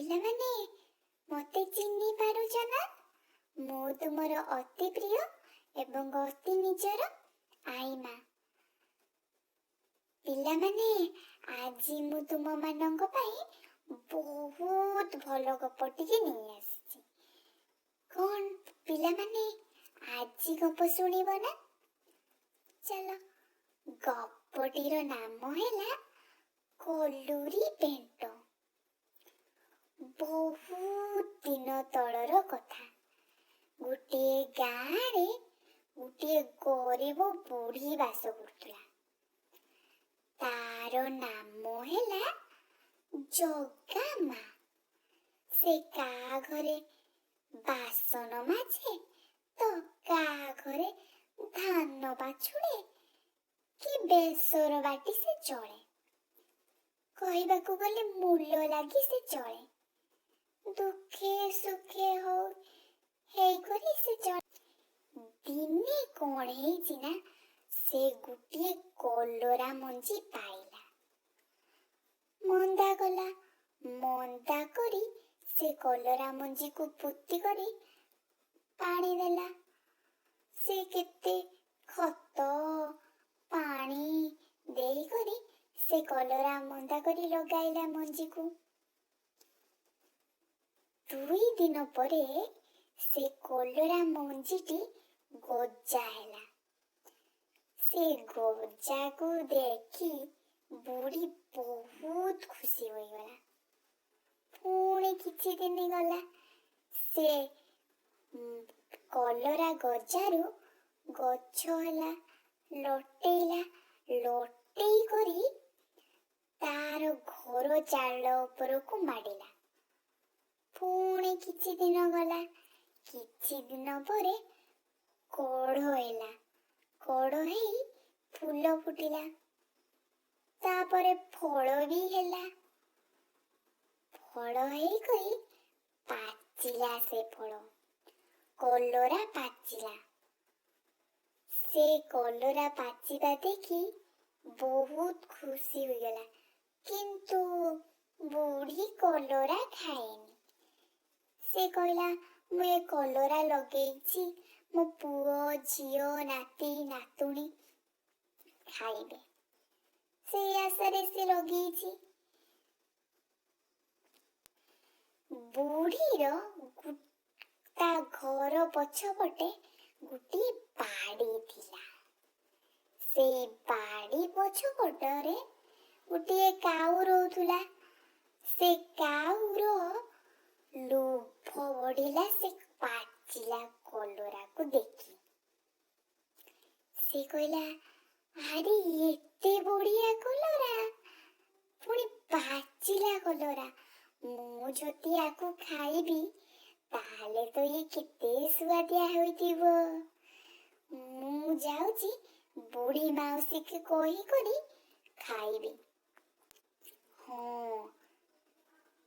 ପିଲାମାନେ, ମୋତେ ଚିହ୍ନି ପାରୁଛ ନା? ମୁଁ ତୁମର ଅତି ପ୍ରିୟ ଏବଂ ଅତି ନିଜର ଆଈମା। ପିଲାମାନେ, ଆଜି ମୁଁ ତୁମମାନଙ୍କ ପାଇଁ ବହୁତ ଭଲ ଗପ ଟିକେ ନେଇ ଆସିଛି। କ'ଣ ପିଲାମାନେ, ଆଜି ଗପ ଶୁଣିବ ନା? ଚାଲ, ଗପଟିର ନାମ ହେଲା କଲୁରୀ ବେଣ୍ଟ। ବହୁତ ଦିନ ତଳର କଥା। ଗୋଟିଏ ଗାଁରେ ଗୋଟିଏ ଗରିବ ବୁଢ଼ୀ ବାସ କରୁଥିଲା। ତାର ନାମ ହେଲା ଜଗା ମା। ସେ କାହା ଘରେ ବାସନ ମାଜେ ତ କାହା ଘରେ ଧାନ ପାଛୁଡ଼େ କି ବେସର ବାଟି ସେ ଚଳେ। କହିବାକୁ ଗଲେ ମୂଲ ଲାଗି ସେ ଚଳେ। ଦୁଃଖେ ସୁଖେ ହଉ ହେଇକରି ସେ ଚଳେ। ଦିନେ କଣ ହେଇଛି ନା, ସେ ଗୋଟିଏ କଲରା ମଞ୍ଜି ପାଇଲା। ମନ୍ଦା କଲା। ମନ୍ଦା କରି ସେ କଲରା ମଞ୍ଜିକୁ ପୋତି କରି ପାଣି ଦେଲା। ସେ କେତେ ଖତ ପାଣି ଦେଇକରି ସେ କଲରା ମନ୍ଦା କରି ଲଗାଇଲା ମଞ୍ଜିକୁ। 2 ଦିନ ପରେ ସେ କଲରା ମଞ୍ଜିଟି ଗଜା ହେଲା। ସେ ଗଜାକୁ ଦେଖି ବୁଢ଼ୀ ବହୁତ ଖୁସି ହୋଇଗଲା। ପୁଣି କିଛି ଦିନ ଗଲା। ସେ କଲରା ଗଜାରୁ ଗଛ ହେଲା, ଲଟେଇଲା। ଲଟେଇ କରି ତାର ଘର ଚାଳ ଉପରକୁ ମାଡ଼ିଲା। ପୁଣି କିଛି ଦିନ ଗଲା। କିଛି ଦିନ ପରେ କଢ଼ ହେଲା। କଢ଼ ହେଇ ଫୁଲ ଫୁଟିଲା। ତାପରେ ଫଳ ବି ହେଲା। ଫଳ ହେଇକରି ପାଚିଲା। ସେ ଫଳ କଲରା ପାଚିଲା। ସେ କଲରା ପାଚିବା ଦେଖି ବହୁତ ଖୁସି ହୋଇଗଲା। କିନ୍ତୁ ବୁଢ଼ୀ କଲରା ଖାଏନି। ସେ କହିଲା, ମୁଁ ଏ କଲରା ଲଗେଇଛି, ମୋ ପୁଅ, ଝିଅ, ନାତି, ନାତୁଣୀ ଖାଇବେ। ସେଇ ଆଶାରେ ସେ ଲଗେଇଛି। ବୁଢ଼ୀର ତା ଘର ପଛପଟେ ଗୋଟିଏ ବାଡ଼ି ଥିଲା। ସେଇ ବାଡ଼ି ପଛପଟରେ ଗୋଟିଏ କାଉ ରହୁଥିଲା। ସେ କାଉର ଲୋଭ ବଢ଼ିଲା ସେ ପାଚିଲା କଲରାକୁ ଦେଖି। ସେ କହିଲା, ଆରେ, ଏତେ ବଢ଼ିଆ କଲରା, ପୁଣି ପାଚିଲା କଲରା, ମୁଁ ଯଦି ୟାକୁ ଖାଇବି ତାହେଲେ ତ ଇଏ କେତେ ସୁଆଦିଆ ହୋଇଥିବ। ମୁଁ ଯାଉଛି, ବୁଢ଼ୀ ମାଉସୀକି କହିକରି ଖାଇବି। ହଁ,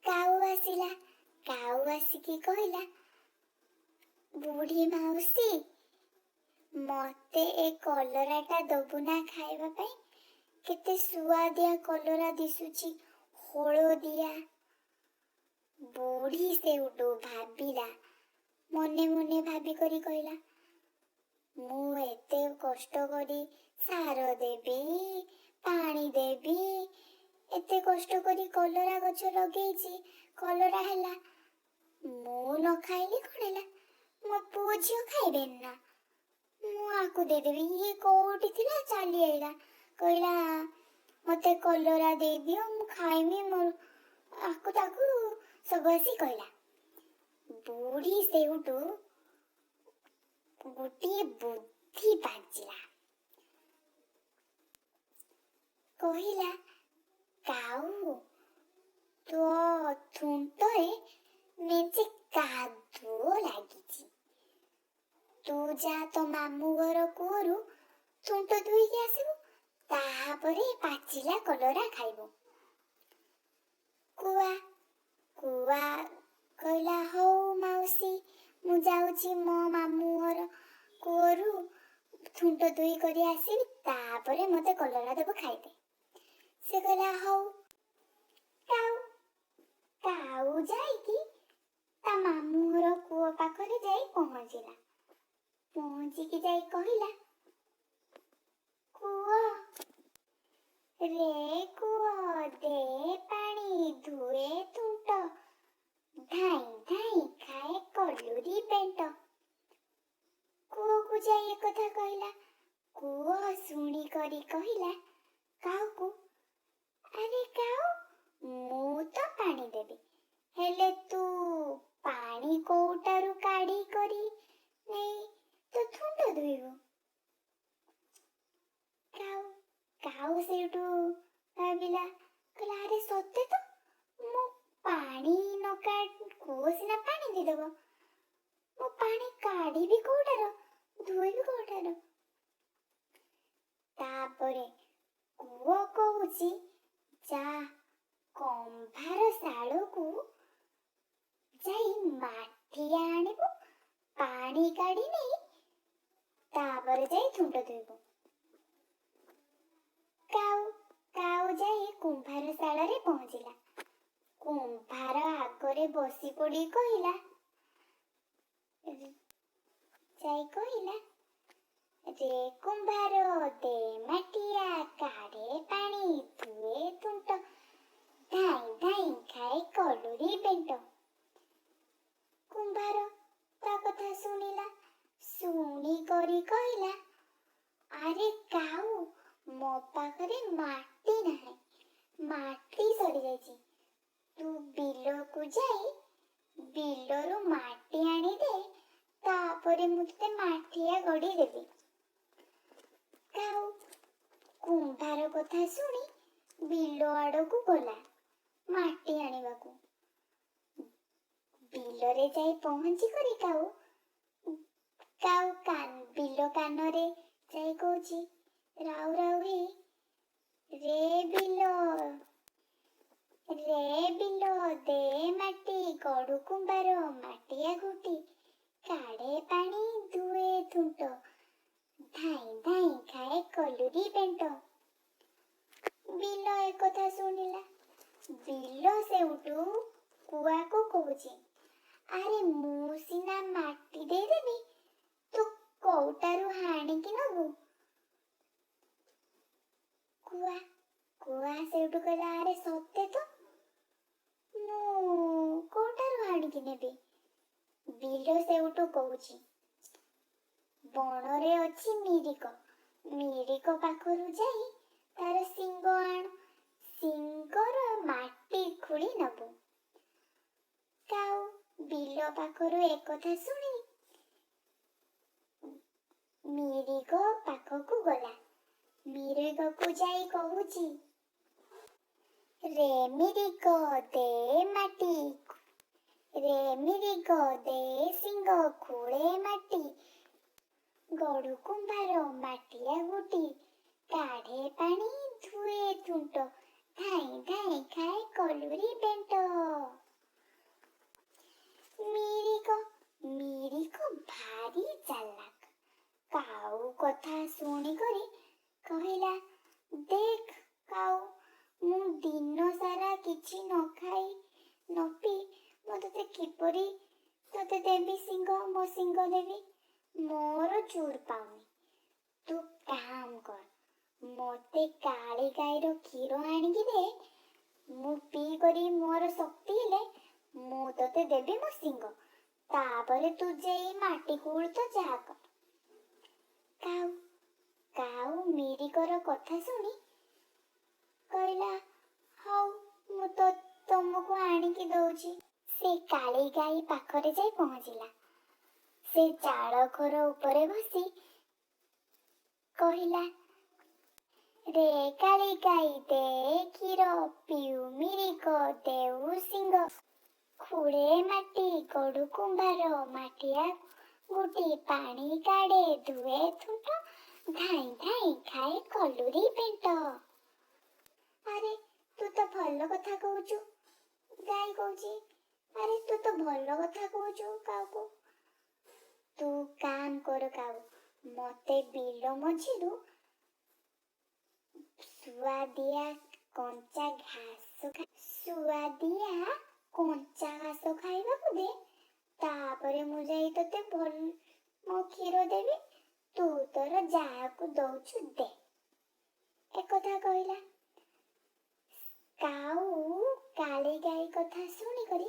କାଉ ଆସିଲା। କାଉ ଆସିକି କହିଲା, ବୁଢ଼ୀ ମାଉସୀ, ମତେ ଏ କଲରାଟା ଦବୁ ନା ଖାଇବା ପାଇଁ? କେତେ ସୁଆଦିଆ କଲରା ଦିଶୁଛି, ହଳଦିଆ। ବୁଢ଼ୀ ସେଇଠୁ ଭାବିଲା, ମନେ ମନେ ଭାବି କରି କହିଲା, ମୁଁ ଏତେ କଷ୍ଟ କରି ସାର ଦେବି, ପାଣି ଦେବି, ଏତେ କଷ୍ଟ କରି କଲରା ଗଛ ଲଗେଇଛି, କଲରା ହେଲା, ମୁଁ ନ ଖାଇଲେ କଣ ହେଲା, ମୋ ପୁଅ ଝିଅ ଖାଇବେନି ନା? ମୁଁ ଆକୁ ଦେଇଦେବି। ଇଏ କୋଉଠି ଥିଲା ଚାଲି ଆଇଲା। କହିଲା, ମତେ କଲରା ଦେଇଦିଅ, ମୁଁ ଖାଇମି ମୋର। ଆକୁ ତାକୁ ସବୁ ଆସି କହିଲା। ବୁଢ଼ୀ ସେଇଠୁ ଗୋଟିଏ ବୁଦ୍ଧି ପାଞ୍ଚିଲା। କହିଲା, କାଉ, ତୋ ଥୁଣ୍ଟରେ ମେଞ୍ଚେ କାଦୁଅ ଲାଗିଛି। ତୁ ଯା, ତୋ ମାମୁଁ ଘର କୂଅରୁ ଥୁଣ୍ଟ ଧୋଇକି ଆସିବୁ, ତାପରେ ପାଚିଲା କଲରା ଖାଇବୁ। କୁଆ କୁଆ କହିଲା, ହଉ ମାଉସୀ, ମୁଁ ଯାଉଛି, ମୋ ମାମୁଁ ଘର କୂଅରୁ ଥୁଣ୍ଟ ଧୋଇ କରି ଆସିବି, ତାପରେ ମତେ କଲରା ଦେବ ଖାଇତେ। ସେ କହିଲା, ହଉ। କାଉ କାଉ ଯାଇ ପାଖରେ ଯାଇ ପହଞ୍ଚିଲା। ପହଞ୍ଚିକି ଯାଇ କହିଲା, କୂଅ ରେ କୂଅ, ଦେ ପାଣି, ଧୁଏ ଥୁଣ୍ଟ, ଧାଇଁ ଧାଇଁ ଖାଏ କଲୁରି ବେଣ୍ଟ। କୂଅକୁ ଯାଇ ଏକଥା କହିଲା। କୂଅ ଶୁଣିକରି କହିଲା କାଉକୁ, ଆରେ କାଉ, ମୁଁ ତ ପାଣି ଦେବି, ହେଲେ ତୁ ପାଣି କୋଉଟାରୁ କାଢ଼ି କରି ନେଇ ତୋ ଥୁଣ୍ଟ ଧୋଇବୁ? କାଉ ସେଇଠୁ ଭାବିଲା, କହିଲା, ଆରେ ସତେ ତ, ମୁଁ ପାଣି ନ କୂଅ ସିନା ପାଣି ଦେଇଦେବ, ମୁଁ ପାଣି କାଢ଼ିବି କୋଉଟାର, ଧୋଇବି କୋଉଟାର? ତାପରେ କୂଅ କହୁଛି, ଯା, କମ୍ଭାର ଶାଳକୁ ଯାଇ ମାଠିଆ ଆଣିବୁ, ପାଣି କାଢ଼ି ନେଇ ତାପରେ ଯାଇ ଥୁଣ୍ଟ ଧୋଇବୁ। କାଉ ଯାଇ କୁମ୍ଭାର ଶାଳରେ ପହଞ୍ଚିଲା। କୁମ୍ଭାର ଆଗରେ ବସି ପଡ଼ି କହିଲା, ଯାଇ କହିଲା, ରେ କୁମ୍ଭାର, ଦେ ମାଠିଆ, କାଢ଼େ ପାଣି, ଧୁଏ ଥୁଣ୍ଟ, ଧାଇଁ ଧାଇଁ ଖାଏ କଲୁରି ବେଣ୍ଟ। କୁମ୍ଭାର ତା କଥା ଶୁଣିଲା। ଶୁଣି କରି କହିଲା, ଆରେ କାଉ, ମୋ ପାଖରେ ମାଟି ନାହିଁ, ମାଟି ସରିଯାଇଛି। ତୁ ବିଲକୁ ଯାଇ ବିଲରୁ ମାଟି ଆଣିଦେ, ତାପରେ ମୁଁ ତୋତେ ମାଠିଆ ଗଢ଼ି ଦେବି। କାଉ କୁମ୍ଭାର କଥା ଶୁଣି ବିଲ ଆଡ଼କୁ ଗଲା ମାଟି ଆଣିବାକୁ। ବିଲରେ ଯାଇ ପହଞ୍ଚି କରି କାଉ ବିଲ କାନରେ ଯାଇ କହୁଛି ରାଉ ରାଉ ହେଇ, ରେ ବିଲ, ରେ ବିଲ, ଦେ ମାଟି, ଗଢୁ କୁମ୍ଭାର ମାଟିଆ ଘୁଟି, କାଢ଼େ ପାଣି, ଧୁଏ ଥୁଣ୍ଟ, ଧାଇଁ ଧାଇଁ ଖାଏ କଲୁରି ବେଣ୍ଟ। ବିଲ ଏକଥା ଶୁଣିଲା। ବିଲ ସେଉଠୁ କୁଆକୁ କହୁଛି, ଆରେ ମୁଁ ସିନା ମାଟି ଦେଇଦେବି, ତୁ କୋଉଟାରୁ ହାଣିକି ନବୁ? କୁଆ ସେଇଠୁ କହିଲା, ଆରେ ସତେ ତ, ମୁଁ କୋଉଟାରୁ ହାଣିକି ନେବି? ବିଲ ସେଇଠୁ କହୁଛି, ବଣରେ ଅଛି ମିରିକ, ମିରିକ ପାଖରୁ ଯାଇ ତାର ଶିଙ୍ଗ ଆଣ, ଶିଙ୍ଗର ମାଟି ଖୋଳି ନବୁ। କାଉ ବିଲ ପାଖରୁ ଏକଥା ଶୁଣି ମିରିକ ପାଖକୁ ଗଲା। ମିରିକକୁ ଯାଇ କହୁଛି, ରେ ମିରିକ, ଦେ ମାଟି, ରେ ମିରିକ, ଦେ ଶିଙ୍ଗ, ଖୋଳେ ମାଟି, ଗଢୁ କୁମ୍ଭାର ମାଟିଆ ଗୁଟି, କାଢ଼େ ପାଣି, ଧୁଏ ଥୁଣ୍ଟ, ଧାଇଁ ଧାଇଁ ଖାଏ କଲୁରି ବେଣ୍ଟ। ମିରିକ ଭାରି ଚାଲାକ। କାଉ କଥା ଶୁଣିକରି କହିଲା, ଦେଖ କାଉ, ମୁଁ ଦିନ ସାରା କିଛି ନ ଖାଇ ନ ପିଇ ମୁଁ ତୋତେ କିପରି ତୋତେ ଦେବି ଶିଙ୍ଗ, ମୋ ଶିଙ୍ଗ ଦେବି? ମୋର ଜୋର ପାଉନି। ତୁ କାମ କର, ମୋତେ କାଳି ଗାଈର କ୍ଷୀର ଆଣିକି ଦେ, ମୁଁ ପିଇ କରି ମୋର ଶକ୍ତି ହେଲେ ମୁଁ ତୋତେ ଦେବି ମୋ ଶିଙ୍ଗ, ତାପରେ ତୁ ଯାଇ ମାଟି ଖୋଳ ତ ଯାହା କର। କାଉ ମିରିକର କଥା ଶୁଣି କହିଲା, ହଉ, ମୁଁ ତ ତମକୁ ଆଣିକି ଦଉଛି। ସେ କାଳି ଗାଈ ପାଖରେ ଯାଇ ପହଞ୍ଚିଲା। ସେ ଚାଳ ଘର ଉପରେ ବସି କହିଲା, ରେ କାଳି ଗାଈ, ଦେ କ୍ଷୀର, ପିଉ ମିରିକ, ଦେଉ ଶିଙ୍ଗ, ଖୁଳେ ମାଟି, ଗଢୁ କୁମ୍ଭାର ମାଠିଆ ଗୁଟି, ପାଣି କାଢ଼େ, ଧୁଏ ଥୁଣ୍ଟ, ଧାଇଁ ଧାଇଁ ଖାଏ କଲୁରି ବେଣ୍ଟ। ଆରେ ତୁ ତ ଭଲ କଥା କହୁଛୁ। ଗାଈ କହୁଛି, ଆରେ ତୁ ତ ଭଲ କଥା କହୁଛୁ କାଉକୁ। ତୁ କାମ କର କାଉ, ମତେ ବିଲ ମଝିରୁ ସୁଆଦିଆ କଞ୍ଚା ଘାସ, ସୁଆଦିଆ କଞ୍ଚା ଘାସ ଖାଇବାକୁ ଦେ, ତାପରେ ମୁଁ ଯାଇ ତୋତେ ଭଲ ମୋ କ୍ଷୀର ଦେବି, ତୁ ତୋର ଯାହାକୁ ଦଉଛୁ ଦେ। ଏକଥା କହିଲା। କାଉ କାଳି ଗାଈ କଥା ଶୁଣିକରି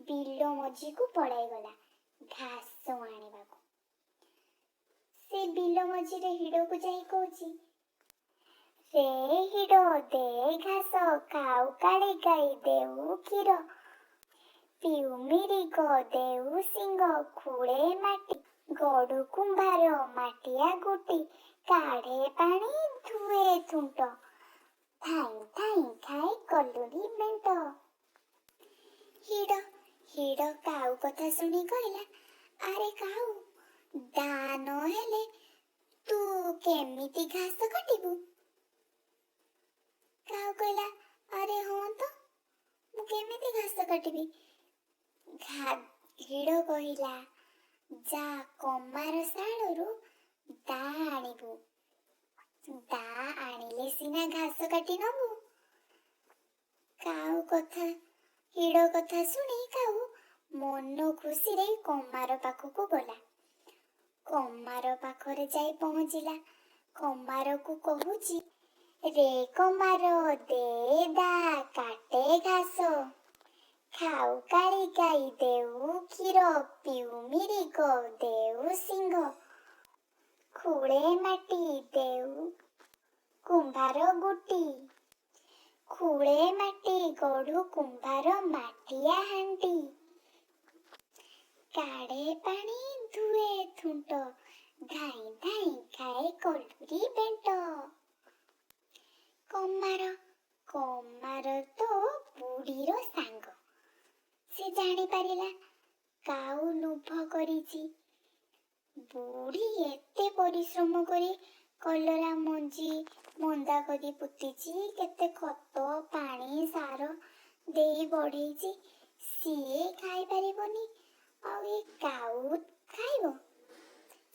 ବିଲ ମଝିକୁ ପଳାଇଗଲା ଘାସ ଆଣିବାକୁ। ସେ ବିଲ ମଝିରେ ହିଡ଼କୁ ଯାଇ କହୁଛି, ରେ ହିଡ଼ ଦେ ଘାସ, ଖାଉ କାଳି ଗାଈ ଦେଉ କ୍ଷୀର, ପିଉ ମିରିଗ ଦେଉ ଶିଙ୍ଗ, ଖୁଳେ ମାଟି ଗଡୁ କୁମ୍ଭାର ମାଟିଆ ଗୁଟି, କାଢ଼େ ପାଣି ଧୁଏ ଥୁଣ୍ଟ, ଧାଇଁ ଧାଇଁ ଖାଏ କଲୁରି ମେଣ୍ଟ। ହିଡ଼ ହିଡ଼ କାଉ କଥା ଶୁଣି କହିଲା, ଆରେ କାଉ, ଦା ନହେଲେ ତୁ କେମିତି ଘାସ କାଟିବୁ? କାଉ କହିଲା, ଆରେ ହଁ ତ, ମୁଁ କେମିତି ଘାସ କାଟିବି? ହିଡ଼ କହିଲା, ଯା କମାର ଶାଳରୁ ଦା ଆଣିବୁ, ଦା ଆଣିଲେ ସିନା ଘାସ କାଟି ନବୁ। କାଉ କଥା ହିଡ଼ କଥା ଶୁଣି କାଉ ମନ ଖୁସିରେ କମାର ପାଖକୁ ଗଲା। କମାର ପାଖରେ ଯାଇ ପହଞ୍ଚିଲା। କମାରକୁ କହୁଛି, ରେ କମାର ଦେ ଦା, କାଟେ ଘାସ, ଖାଉ କାଳି ଗାଈ ଦେଉ କ୍ଷୀର, ପିଉ ମିରିଗ ଦେଉ ଶିଙ୍ଗ, ଖୁଳେ ମାଟି ଦେଉ କୁମ୍ଭାର ଗୁଟି, ଖୁଳେ ମାଟି ଗଢୁ କୁମ୍ଭାର ମାଠିଆ ହାଣ୍ଡି, କାଢ଼େ ପାଣି ଧୁଏ ଥୁଣ୍ଟ, ଧାଇଁ ଧାଇଁ ଖାଏ କଲୁରି ବେଣ୍ଟ। କମାର କମାର ତ ବୁଢ଼ୀର ସାଙ୍ଗ। ସେ ଜାଣିପାରିଲା କାଉ ଲୋଭ କରିଛି। ବୁଢ଼ୀ ଏତେ ପରିଶ୍ରମ କରି କଲରା ମଞ୍ଜି ମନ୍ଦା କରି ପୋତିଛି, କେତେ ଖତ ପାଣି ସାର ଦେଇ ବଢ଼େଇଛି, ସିଏ ଖାଇପାରିବନି ଆଉ ଏ କାଉ ଖାଇବ?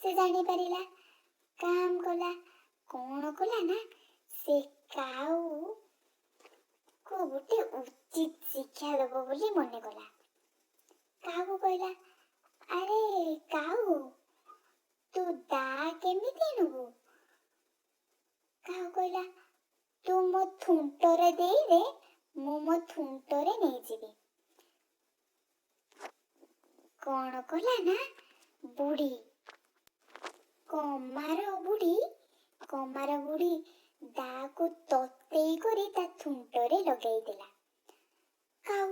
ସେ ଜାଣିପାରିଲା, କାମ କଲା। କ'ଣ କଲା ନା, ସେ କାଉକୁ ଗୋଟେ ଉଚିତ ଶିକ୍ଷା ଦବ ବୋଲି ମନେ କଲା। କାହାକୁ କହିଲା, ଆରେ କାଉ, ତୁ ଦା କେମିତି ଆଣିବୁ? କାଉ କହିଲା, ତୁ ମୋ ଥୁଣ୍ଟରେ ଦେଇଦେ, ମୁଁ ମୋ ଥୁଣ୍ଟରେ ନେଇଯିବି। କ'ଣ କଲା ନା, ବୁଢ଼ୀ କମାର ବୁଢ଼ୀ କମାର ବୁଢ଼ୀ ଦାକୁ ତତେଇ କରି ତା ଥୁଣ୍ଟରେ ଲଗେଇଦେଲା। କାଉ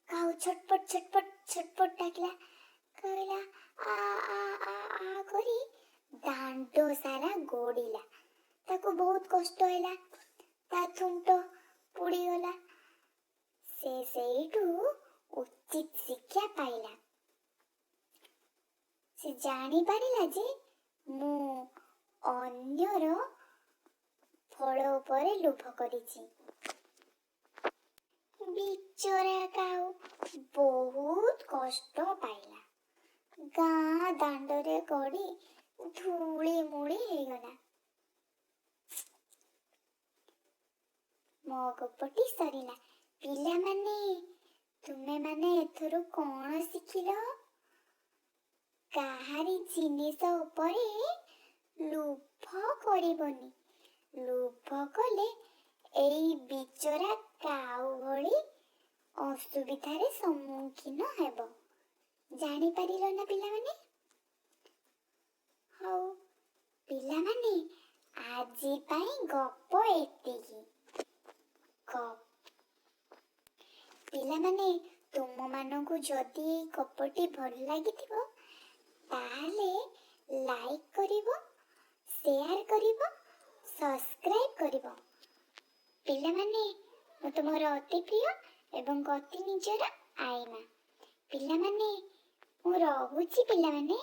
କାଉ ଛଟପଟ ଛଟପଟ ଛଟପଟ ଡାକିଲା, କହିଲା ଆ ଆ ଆ ଆ କରି ଦାଣ୍ଡ ସାରା ଗଡ଼ିଲା। ତାକୁ ବହୁତ କଷ୍ଟ ହେଲା, ତା ଥୁଣ୍ଟ ପୋଡ଼ିଗଲା। ସେ ସେଇଠୁ ଉଚିତ ଶିକ୍ଷା ପାଇଲା। ସେ ଜାଣିପାରିଲା ଯେ ମୁଁ ଅନ୍ୟର ଫଳ ଉପରେ ଲୋଭ କରିଛି। ବିଚରା କାଉ ବହୁତ କଷ୍ଟ ପାଇଲା, ଗାଁ ଦାଣ୍ଡରେ ଗଡ଼ି ଧୂଳି ମୂଳି ହେଇଗଲା। ମୋ ଗପଟି ସରିଲା। ପିଲାମାନେ, ତୁମେମାନେ ଏଥିରୁ କ'ଣ ଶିଖିଲ? କାହାରି ଜିନିଷ ଉପରେ ଲୋଭ କରିବନି। ଲୋଭ କଲେ ଏଇ ବିଚରା କାଉ ଭଳି ଅସୁବିଧାରେ ସମ୍ମୁଖୀନ ହେବ। ଜାଣିପାରିଲ ନା ପିଲାମାନେ? ହଉ ପିଲାମାନେ, ଆଜି ପାଇଁ ଗପ ଏତିକି। ପିଲାମାନେ, ତୁମମାନଙ୍କୁ ଯଦି ଏଇ ଗପଟି ଭଲ ଲାଗିଥିବ ତାହେଲେ ଲାଇକ୍ କରିବ, ସେୟାର କରିବ, ସବସ୍କ୍ରାଇବ୍ କରିବ। ପିଲାମାନେ, ମୁଁ ତୁମର ଅତି ପ୍ରିୟ ଏବଂ ଅତି ନିଜର ଆଇମା। ପିଲାମାନେ, ମୁଁ ରହୁଛି ପିଲାମାନେ।